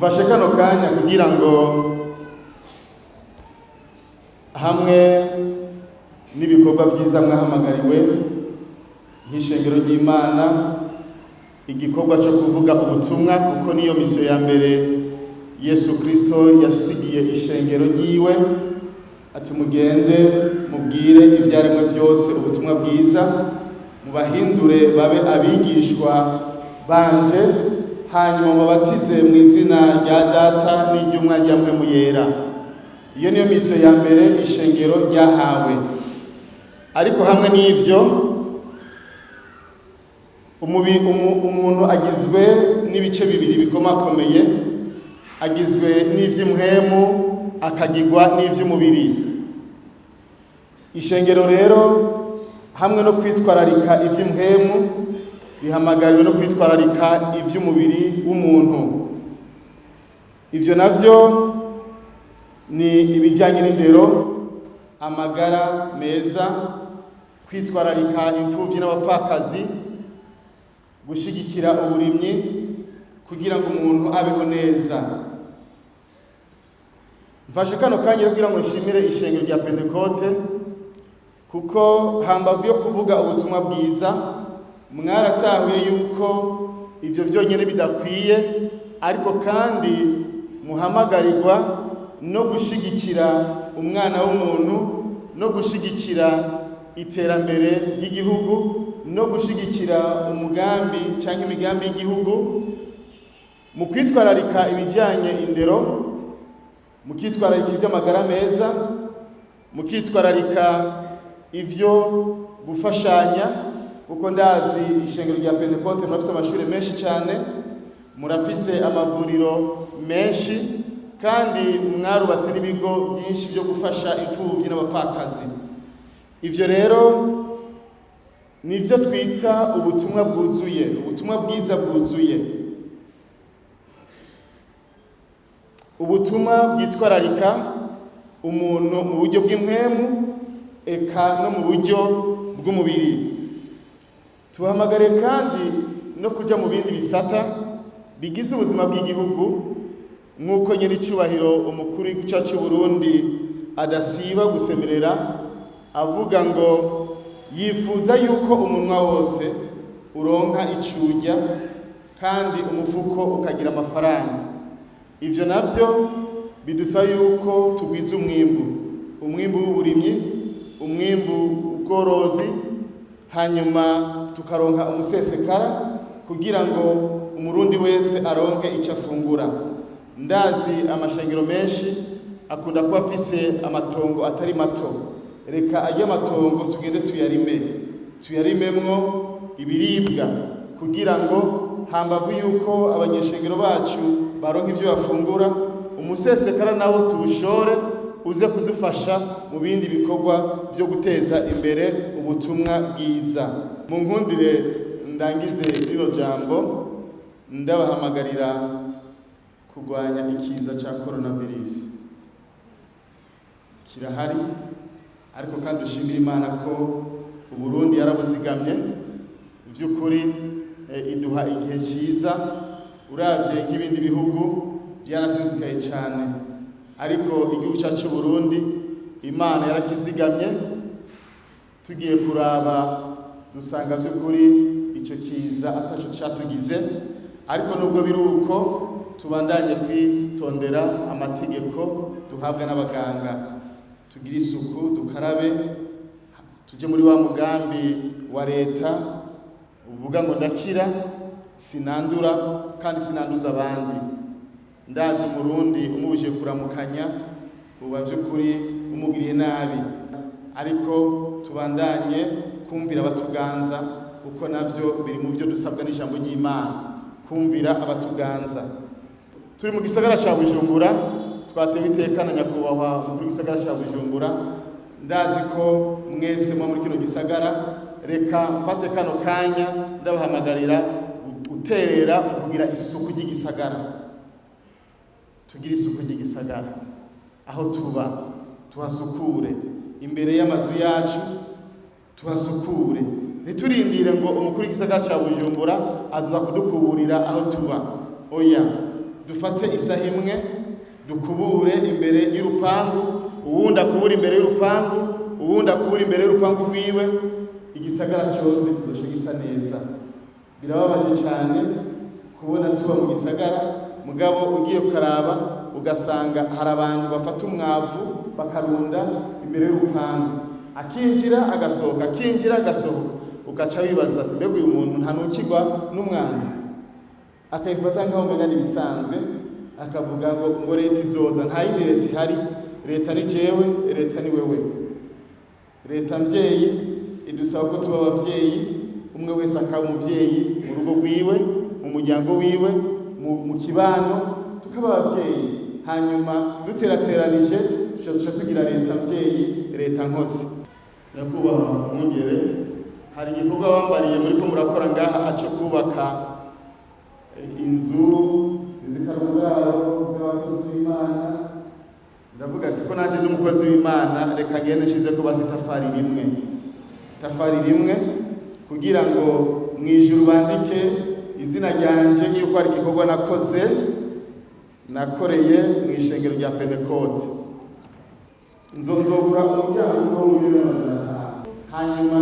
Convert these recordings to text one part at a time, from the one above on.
Mfashe kano kanya kugira ngo hamwe n'ibikorwa byiza mwahamagariwe nk'ishengero ry'Imana, igikorwa cyo kuvuga ubutumwa, kuko niyo mission ya mbere Yesu Kristo yasigiye ishengero ryiwe, ati: "Mugende mubwire ibyaremwe byose ubutumwa bwiza, mubahindure babe abigishwa banje, hanyuma mubatize mu izina rya Data n'iry'Umwana rya Mpwemu Yera." Iyo niyo mission ya mbere ishengero ryahawe. Ariko hamwe n'ibyo, umuntu agizwe n'ibice bibiri bikomakomeye: agizwe n'ivy'impwemu, akagirwa n'ivy'umubiri. Ishengero rero, hamwe no kwitwararika ivy'impwemu, bihamagariwe no kwitwararika ivy'umubiri w'umuntu. Ivyo navyo ni ibijyanye n'indero, amagara meza, kwitwararika imfubyi n'abapfakazi, gushyigikira uburimyi kugira ngo umuntu abeho neza. Mfashe kano kanya kugira ngo nshimire ishengero rya Pentekote, kuko hambavu yo kuvuga ubutumwa bwiza, mwaratahuye yuko ibyo byonyine bidakwiye, ariko kandi muhamagarirwa no gushyigikira umwana w'umuntu, no gushyigikira iterambere ry'igihugu, no gushyigikira umugambi cyangwa imigambi y'igihugu mu kwitwararika ibijyanye indero, mu kwitwararika iby'amagara meza, mu kwitwararika ibyo gufashanya, kuko ndazi ishengero rya Pentekote murafise amashuri menshi cyane, murafise amavuriro menshi, kandi mwarubatse n'ibigo byinshi byo gufasha imfubyi n'abapfakazi. Ibyo rero nibyo twita ubutumwa bwuzuye, ubutumwa bwiza bwuzuye, ubutumwa bwitwararika umuntu mu buryo bw'impwemu eka no mu buryo bw'umubiri. Tubahamagare kandi no kujya mu bindi bisata bigize ubuzima bw'igihugu, nk'uko nyir'icyubahiro umukuru w'igihugu cyacu cy'u Burundi adasiba gusemerera avuga ngo yifuza yuko umunwa wose uronka icurya kandi umufuko ukagira amafaranga. Ibyo nabyo bidusaba yuko tugwiza umwimbu, umwimbu w'uburimyi, umwimbu w'ubworozi, hanyuma tukaronka umusesekara kugira ngo Umurundi wese aronke icyo afungura. Ndazi amashengero menshi akunda kuba afise amatongo atari mato. Reka ajye amatongo tugende tuyarime, tuyarimemwo ibiribwa, kugira ngo hambavu yuko abanyeshengero bacu baronka ibyo bafungura, umusesekara nawo tuwushore uze kudufasha mu bindi bikorwa byo guteza imbere ubutumwa bwiza. Mu nkundire ndangize rino jambo ndabahamagarira kurwanya ikiza cya coronavirus. Kirahari, ariko kandi dushimira Imana ko Uburundi yarabuzigamye by'ukuri, iduha igihe cyiza. Uravye nk'ibindi bihugu byarasizikaye cyane, ariko igihugu cyacu Burundi Imana yarakizigamye. Tugiye kuraba dusanga by'ukuri icyo kiza ataco cyatugize. Ariko nubwo biri uko, tubandanye kwitondera amategeko duhabwa n'abaganga, tugire isuku, dukarabe, tujye muri wa mugambi wa leta uvuga ngo "Ndakira, sinandura kandi sinanduza abandi." Ndazi Umurundi umubujije kuramukanya uba by'ukuri umugiriye nabi, ariko tubandanye kumvira abatuganza, kuko nabyo biri mu byo dusabwa n'ijambo ry'Imana, kumvira abatuganza. Turi mu gisagara cya Bujumbura, twatewe iteka na nyakubahwa umukuru w'igisagara cya Bujumbura. Ndazi ko mwese muba muri kino gisagara. Reka mfate kano kanya ndabahamagarira guterera mu kugira isuku ry'igisagara. Tugire isuku ry'igisagara, aho tuba tuhasukure, imbere y'amazu yacu tuhasukure. Ntiturindire ngo umukuru w'igisagara cya Bujumbura aza kudukuburira aho tuba, oya. Dufate isaha imwe dukubure imbere y'urupangu, uwundi akubura imbere y'urupangu, uwundi akubura imbere y'urupangu rwiwe, igisagara cyose kizoca gisa neza. Birababaje cyane kubona tuba mu gisagara, mugabo ugiye ukaraba ugasanga hari abantu bafata umwavu bakarunda imbere y'urupangu, akinjira agasohoka, akinjira agasohoka, ugaca wibaza ati mbega uyu muntu ntanukirwa n'umwanda? Akabifata nk'aho umenga ni ibisanzwe, akavuga ngo leta izoza. Nta yindi leta ihari, leta ni jewe, leta ni wewe. Leta mvyeyi idusaba ko tuba abavyeyi, umwe wese akaba umuvyeyi mu rugo rwiwe, mu muryango wiwe, mu kibano, tukaba abavyeyi. Hanyuma duterateranije tuca tugira leta mvyeyi, leta nkozi. Nyakubahwa mwungere, hari igikorwa bambariye muriko murakora ngaha aco kubaka inzu, sinzi ko ari uburaro bw'abakozi b'Imana. Ndavuga ati ko nanjye ndi umukozi w'Imana, reka ngende nshize ko basi itafari rimwe, itafari rimwe, kugira ngo mu ijuru bandike izina ryanje yuko ari igikorwa nakoze, nakoreye mu ishengero rya Pentekote. Nzogura umuryango wo muri 500,000, hanyuma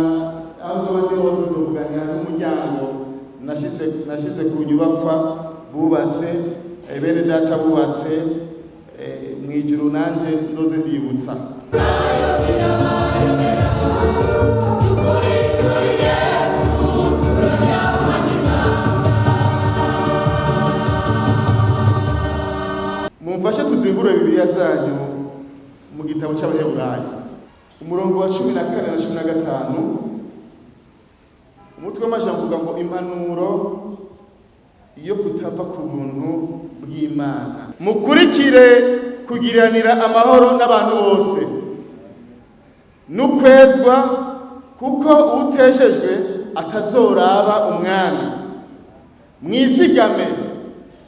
aho nzoba ndi hose nzovuganya n'umuryango nashize ku nyubakwa bubatse, bene data bubatse, mu ijuru nanje nzoze ndibutsa. Mumfashe tuzingure Bibiliya zanyu mu gitabo cy'Abaheburayo, umurongo wa 14 na 15. Umutwe w'amajambo uvuga ngo impanuro yo kutava ku buntu bw'Imana. Mukurikire kugiranira amahoro n'abantu bose n'ukwezwa, kuko uteshejwe atazoraba umwami. Mwizigame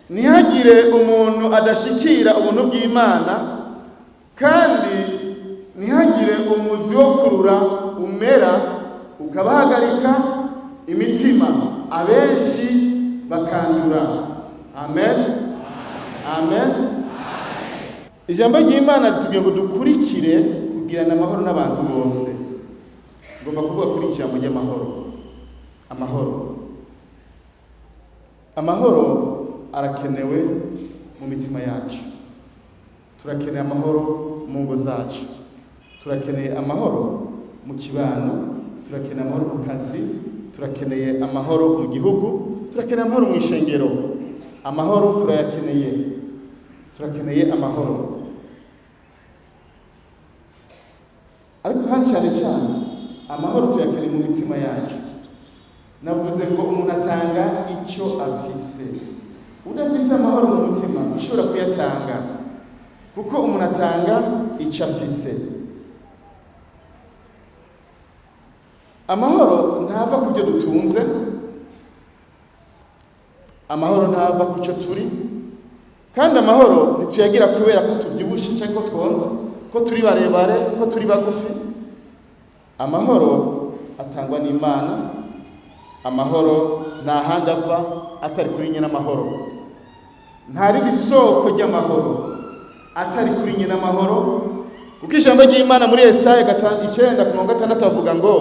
ntihagire umuntu adashikira ubuntu bw'Imana, kandi ntihagire umuzi wo kurura umera ukabahagarika imitima, abenshi bakandura. Amen, amen. Ijambo ry'Imana ritubwiye ngo dukurikire kugirana amahoro n'abantu bose. Ngomba kuvuga kuri ijambo ry'amahoro. Amahoro, amahoro arakenewe mu mitima yacu. Turakeneye amahoro mu ngo zacu, turakeneye amahoro mu kibano, turakeneye amahoro mu kazi, turakeneye amahoro mu gihugu, turakeneye amahoro mu ishengero. Amahoro turayakeneye, turakeneye amahoro. Ariko kandi cyane cyane amahoro tuyakeneye mu mitima yacu. Navuze ngo umuntu atanga icyo afise. Udafise amahoro mu mutima ushobora kuyatanga, kuko umuntu atanga icyo afise. Amahoro ntava ku byo dutunze, amahoro ntava ku cyo turi, kandi amahoro ntituyagira kubera ko tubyibushe cyangwa ko twonze, ko turi barebare, ko turi bagufi. Amahoro atangwa n'Imana. Amahoro nta handi ava atari kuri nyina amahoro. Nta rindi soko ry'amahoro atari kuri nyina amahoro, kuko ijambo ry'Imana muri Yesaya 9:6 avuga ngo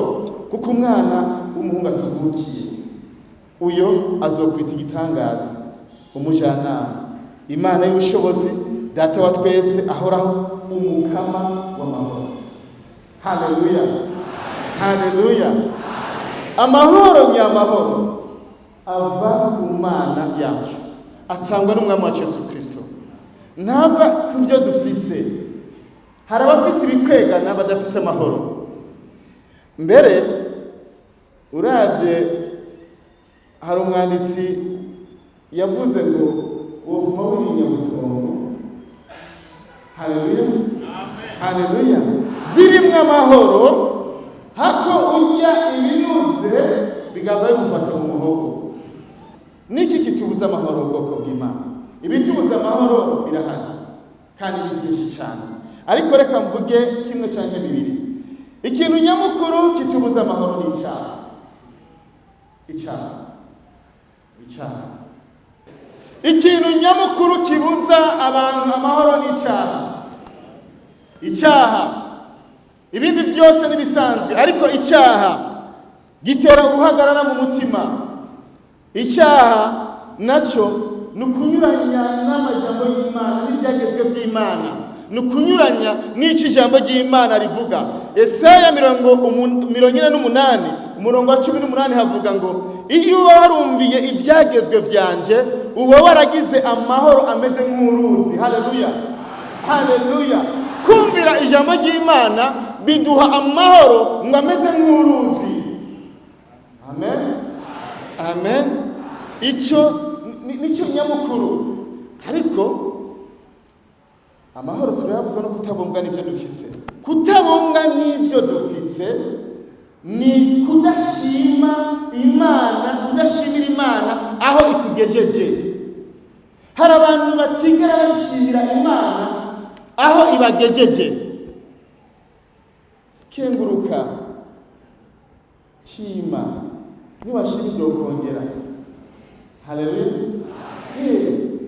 kuko umwana w'umuhungu atuvukiye, uyo azokwita igitangaza, umujyanama, Imana y'ubushobozi, data wa twese ahoraho, umukama w'amahoro. Haleluya, haleluya. Amahoro nyamahoro ava ku Mana yacu, atangwa n'Umwami wacu Yesu Kristo. Ntava ku byo dufise. Hari abafise ibikwegana badafise amahoro. Mbere uravye, hari umwanditsi yavuze ngo wovuma wirinya butongo. Haleluya, haleluya. Zirimwo amahoro, hako urya ibinuze bigava bigufata mu muhogo. Niki kitubuza amahoro ubwoko bw'Imana? Ibitubuza amahoro birahari kandi ni byinshi cyane, ariko reka mvuge kimwe canke bibiri. Ikintu nyamukuru kitubuza amahoro ni icyaha. Icyaha, icyaha. Ikintu nyamukuru kibuza abantu amahoro ni icyaha. Icyaha, ibindi byose n'ibisanzwe, ariko icyaha gitera uruhagarara mu mutima. Icyaha nacyo ni ukunyuranya n'amajambo y'Imana n'ibyagezwe by'Imana, ni ukunyuranya n'icyo ijambo ry'Imana rivuga. Esaya 48, umurongo wa 18, havuga ngo: "Iyo uba warumviye ibyagezwe byanje, uba waragize amahoro ameze nk'uruzi." Haleluya, haleluya! Kumvira ijambo ry'Imana biduha amahoro ngo ameze nk'uruzi. Amen, amen. Icyo nicyo nyamukuru. Ariko amahoro turayabuza no kutabumbwa n'ibyo dufise. Kutabumbwa n'ibyo dufise ni kudashima Imana, kudashimira Imana aho ikugejeje. Hari abantu batigera bashimira Imana aho ibagejeje. Kenguruka, shima, niwashima izokongera. Haleluya!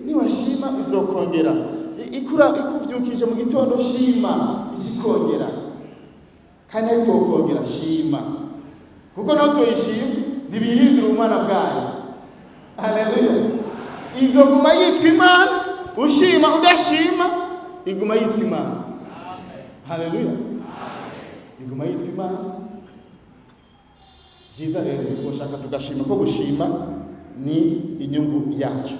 Niwashima izokongera. Ikura ikubyukije mu gitondo, shima, ikikongera. Kandi nayo itokongera, shima, kuko nawe toyishima ntibihindura ubumana bwayo. Haleluya! Izoguma yitwa Imana, ushima udashima, iguma yitwa Imana. Haleluya! Iguma yitwa Imana. Byiza rero ushaka tugashima, ko gushima ni inyungu yacu.